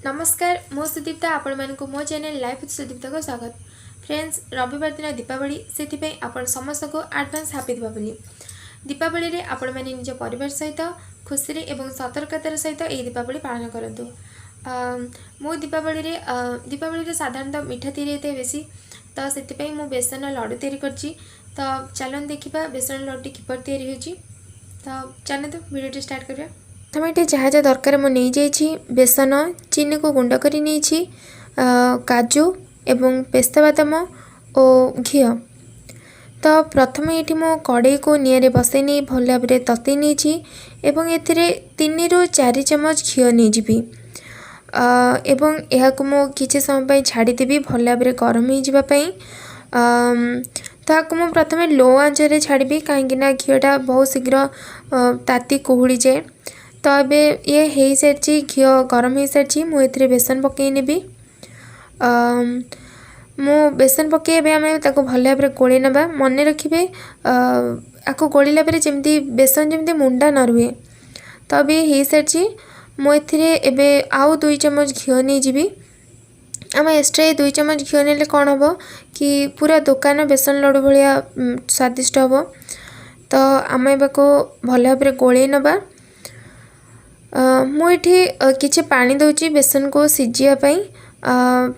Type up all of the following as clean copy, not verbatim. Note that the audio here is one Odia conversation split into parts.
ନମସ୍କାର, ମୁଁ ସୁଦୀପ୍ତା। ଆପଣମାନଙ୍କୁ ମୋ ଚ୍ୟାନେଲ୍ ଲାଇଫ୍ ୱିଥ୍ ସୁଦୀପ୍ତାକୁ ସ୍ୱାଗତ। ଫ୍ରେଣ୍ଡସ୍, ରବିବାର ଦିନ ଦୀପାବଳି, ସେଥିପାଇଁ ଆପଣ ସମସ୍ତଙ୍କୁ ଆଡ଼ଭାନ୍ସ ହାପି ଦୀପାବଳି। ଦୀପାବଳିରେ ଆପଣମାନେ ନିଜ ପରିବାର ସହିତ ଖୁସିରେ ଏବଂ ସତର୍କତାର ସହିତ ଏହି ଦୀପାବଳି ପାଳନ କରନ୍ତୁ। ମୁଁ ଦୀପାବଳିରେ ସାଧାରଣତଃ ମିଠା ତିଆରି ହେଇଥାଏ ବେଶୀ, ତ ସେଥିପାଇଁ ମୁଁ ବେସନ ଲଡ଼ୁ ତିଆରି କରିଛି। ତ ଚାଲନ୍ତୁ ଦେଖିବା ବେସନ ଲଡ଼ୁଟି କିପରି ତିଆରି ହେଉଛି। ତ ଚାଲନ୍ତୁ, ଭିଡ଼ିଓଟି ଷ୍ଟାର୍ଟ କରିବା। ପ୍ରଥମେ ଏଠି ଯାହା ଯାହା ଦରକାର ମୁଁ ନେଇଯାଇଛି। ବେସନ, ଚିନିକୁ ଗୁଣ୍ଡ କରି ନେଇଛି, କାଜୁ ଏବଂ ପେସ୍ତା ବାଦାମ ଓ ଘିଅ। ତ ପ୍ରଥମେ ଏଇଠି ମୁଁ କଡ଼େଇକୁ ନିଆଁରେ ବସାଇ ନେଇ ଭଲ ଭାବରେ ତତେଇ ନେଇଛି ଏବଂ ଏଥିରେ 3ରୁ 4 ଚାମଚ ଘିଅ ନେଇଯିବି ଏବଂ ଏହାକୁ ମୁଁ କିଛି ସମୟ ପାଇଁ ଛାଡ଼ିଦେବି ଭଲ ଭାବରେ ଗରମ ହେଇଯିବା ପାଇଁ। ତାହାକୁ ମୁଁ ପ୍ରଥମେ ଲୋ ଆଞ୍ଚରେ ଛାଡ଼ିବି, କାହିଁକିନା ଘିଅଟା ବହୁତ ଶୀଘ୍ର ତାତି କୁହୁଳିଯାଏ। ତ ଏବେ ଇଏ ହେଇସାରିଛି, ଘିଅ ଗରମ ହେଇସାରିଛି। ମୁଁ ଏଥିରେ ବେସନ ପକାଇ ନେବି। ମୁଁ ବେସନ ପକାଇ ଏବେ ଆମେ ତାକୁ ଭଲ ଭାବରେ ଗୋଳେଇ ନେବା। ମନେ ରଖିବେ, ଆକୁ ଗୋଳେଇଲା ପରେ ଯେମିତି ବେସନ ଯେମିତି ମୁଣ୍ଡା ନ ରୁହେ। ତ ଏବେ ହେଇସାରିଛି। ମୁଁ ଏଥିରେ ଏବେ ଆଉ 2 ଚାମଚ ଘିଅ ନେଇଯିବି। ଆମେ ଏକ୍ସଟ୍ରା ଏ 2 ଚାମଚ ଘିଅ ନେଲେ କ'ଣ ହେବ କି ପୁରା ଦୋକାନ ବେସନ ଲଡ଼ୁ ଭଳିଆ ସ୍ୱାଦିଷ୍ଟ ହେବ। ତ ଆମେ ଏହାକୁ ଭଲ ଭାବରେ ଗୋଳେଇ ନେବା। ମୁଁ ଏଠି କିଛି ପାଣି ଦେଉଛି ବେସନକୁ ସିଝିବା ପାଇଁ।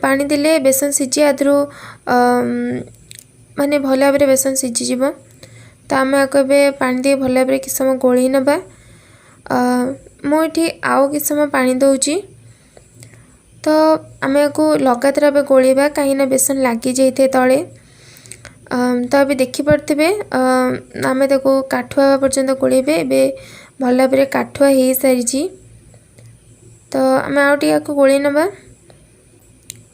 ପାଣି ଦେଲେ ବେସନ ସିଝି ଆଦେହରୁ ମାନେ ଭଲ ଭାବରେ ବେସନ ସିଝିଯିବ। ତ ଆମେ ଆକୁ ଏବେ ପାଣି ଦେଇ ଭଲ ଭାବରେ କିଛି ସମୟ ଗୋଳେଇ ନେବା। ମୁଁ ଏଠି ଆଉ କିଛି ସମୟ ପାଣି ଦେଉଛି। ତ ଆମେ ଆକୁ ଲଗାତାର ଏବେ ଗୋଳେଇବା, କାହିଁକିନା ବେସନ ଲାଗିଯାଇଥାଏ ତଳେ। ତ ଏବେ ଦେଖିପାରୁଥିବେ, ଆମେ ତାକୁ କାଠୁଆ ହେବା ପର୍ଯ୍ୟନ୍ତ ଗୋଳେଇବେ। ଏବେ ଭଲ ଭାବରେ କାଠୁଆ ହେଇସାରିଛି। ତ ଆମେ ଆଉ ଟିକେ ଆକୁ ଗୋଳେଇ ନେବା।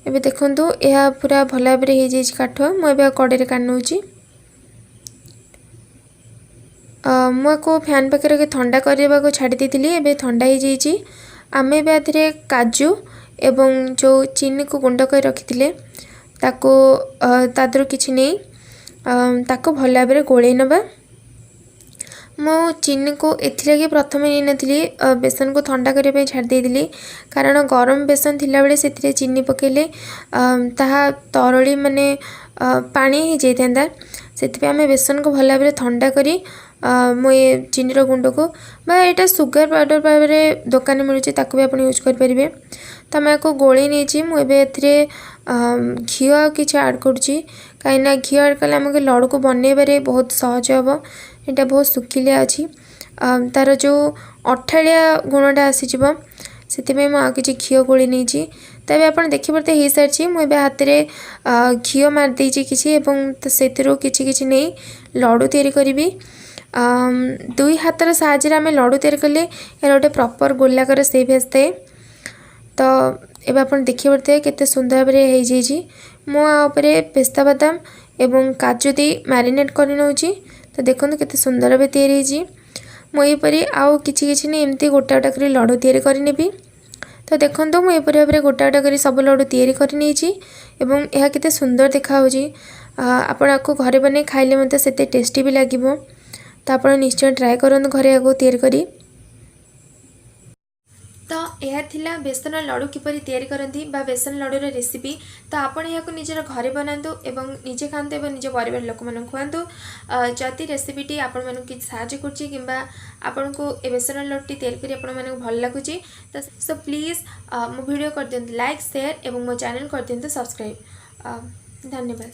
ଏବେ ଦେଖନ୍ତୁ, ଏହା ପୁରା ଭଲ ଭାବରେ ହେଇଯାଇଛି କାଠୁଆ। ମୁଁ ଏବେ କଡ଼େଇରେ କାଢ଼ି ନେଉଛି। ମୁଁ ଆକୁ ଫ୍ୟାନ୍ ପାଖରେ ରଖି ଥଣ୍ଡା କରିବାକୁ ଛାଡ଼ି ଦେଇଥିଲି। ଏବେ ଥଣ୍ଡା ହେଇଯାଇଛି। ଆମେ ଏବେ ଏଥିରେ କାଜୁ ଏବଂ ଯେଉଁ ଚିନିକୁ ଗୁଣ୍ଡ କରି ରଖିଥିଲେ, ତାକୁ ତା ଦେହରୁ କିଛି ନେଇ ତାକୁ ଭଲ ଭାବରେ ଗୋଳେଇ ନେବା। ମୁଁ ଚିନିକୁ ଏଥିଲାଗି ପ୍ରଥମେ ନେଇନଥିଲି, ବେସନକୁ ଥଣ୍ଡା କରିବା ପାଇଁ ଛାଡ଼ି ଦେଇଥିଲି, କାରଣ ଗରମ ବେସନ ଥିଲାବେଳେ ସେଥିରେ ଚିନି ପକାଇଲେ ତାହା ତରଳି ମାନେ ପାଣି ହେଇଯାଇଥାନ୍ତା। ସେଥିପାଇଁ ଆମେ ବେସନକୁ ଭଲ ଭାବରେ ଥଣ୍ଡା କରି ମୁଁ ଏ ଚିନିର ଗୁଣ୍ଡକୁ ବା ଏଇଟା ସୁଗାର ପାଉଡ଼ର ଭାବରେ ଦୋକାନରେ ମିଳୁଛି, ତାକୁ ବି ଆପଣ ୟୁଜ୍ କରିପାରିବେ। ତ ଆମେ ଆକୁ ଗୋଳେଇ ନେଇଛି। ମୁଁ ଏବେ ଏଥିରେ ଘିଅ ଆଉ କିଛି ଆଡ଼୍ କରୁଛି, କାହିଁକିନା ଘିଅ ଆଡ଼୍ କଲେ ଆମକୁ ଲଡ଼ୁକୁ ବନେଇବାରେ ବହୁତ ସହଜ ହେବ। ଏଇଟା ବହୁତ ଶୁଖିଲିଆ ଅଛି, ତା'ର ଯେଉଁ ଅଠାଳିଆ ଗୁଣଟା ଆସିଯିବ। ସେଥିପାଇଁ ମୁଁ ଆଉ କିଛି ଘିଅ ଗୋଳି ନେଇଛି। ତ ଏବେ ଆପଣ ଦେଖିପାରୁଥିବେ, ହେଇସାରିଛି। ମୁଁ ଏବେ ହାତରେ ଘିଅ ମାରିଦେଇଛି କିଛି ଏବଂ ସେଥିରୁ କିଛି କିଛି ନେଇ ଲଡ଼ୁ ତିଆରି କରିବି। ଦୁଇ ହାତର ସାହାଯ୍ୟରେ ଆମେ ଲଡ଼ୁ ତିଆରି କଲେ ଏହାର ଗୋଟେ ପ୍ରପର୍ ଗୋଲାକାର ସେପ୍ ଆସିଥାଏ। ତ ଏବେ ଆପଣ ଦେଖିପାରୁଥିବେ, କେତେ ସୁନ୍ଦର ଭାବରେ ହେଇଯାଇଛି। ମୁଁ ଆ ଉପରେ ପେସ୍ତା ବାଦାମ ଏବଂ କାଜୁ ଦେଇ ମ୍ୟାରିନେଟ୍ କରି ନେଉଛି। ତ ଦେଖନ୍ତୁ, କେତେ ସୁନ୍ଦର ଭାବେ ତିଆରି ହେଇଛି। ମୁଁ ଏହିପରି ଆଉ କିଛି କିଛି ନେଇ ଏମିତି ଗୋଟା ଗୋଟା କରି ଲଡ଼ୁ ତିଆରି କରିନେବି। ତ ଦେଖନ୍ତୁ, ମୁଁ ଏପରି ଭାବରେ ଗୋଟା ଗୋଟା କରି ସବୁ ଲଡ଼ୁ ତିଆରି କରିନେଇଛି ଏବଂ ଏହା କେତେ ସୁନ୍ଦର ଦେଖାହେଉଛି। ଆପଣ ଆକୁ ଘରେ ବନେଇ ଖାଇଲେ ମଧ୍ୟ ସେତେ ଟେଷ୍ଟି ବି ଲାଗିବ। ତ ଆପଣ ନିଶ୍ଚୟ ଟ୍ରାଏ କରନ୍ତୁ ଘରେ ଆକୁ ତିଆରି କରି। ତ ଏହା ଥିଲା ବେସନ ଲଡ଼ୁ କିପରି ତିଆରି କରନ୍ତି ବା ବେସନ ଲଡ଼ୁର ରେସିପି। ତ ଆପଣ ଏହାକୁ ନିଜର ଘରେ ବନାନ୍ତୁ ଏବଂ ନିଜେ ଖାଆନ୍ତୁ ଏବଂ ନିଜ ପରିବାର ଲୋକମାନଙ୍କୁ ଖୁଆନ୍ତୁ। ଯଦି ରେସିପିଟି ଆପଣମାନଙ୍କୁ କିଛି ସାହାଯ୍ୟ କରୁଛି କିମ୍ବା ଆପଣଙ୍କୁ ଏ ବେସନ ଲଡ଼ୁଟି ତିଆରି କରି ଆପଣମାନଙ୍କୁ ଭଲ ଲାଗୁଛି, ତ ସୋ ପ୍ଲିଜ୍ ମୋ ଭିଡ଼ିଓ କରିଦିଅନ୍ତୁ ଲାଇକ୍, ସେୟାର ଏବଂ ମୋ ଚ୍ୟାନେଲ୍ କରିଦିଅନ୍ତୁ ସବସ୍କ୍ରାଇବ୍। ଧନ୍ୟବାଦ।